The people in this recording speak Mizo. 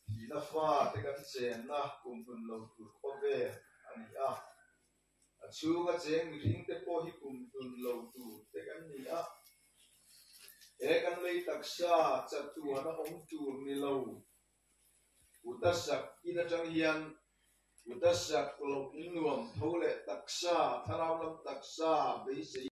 Thihna fate kan chenna kumhlun lo tur khawvel a ni a, a chhunga cheng mihringte pawh hi kumhlun lo tur te kan ni a. He kan lei taksa chatuana awm tur ni lo Kutasak in atang hian Kutasak loh nuam tho leh taksa, thlarau lam taksa beisei.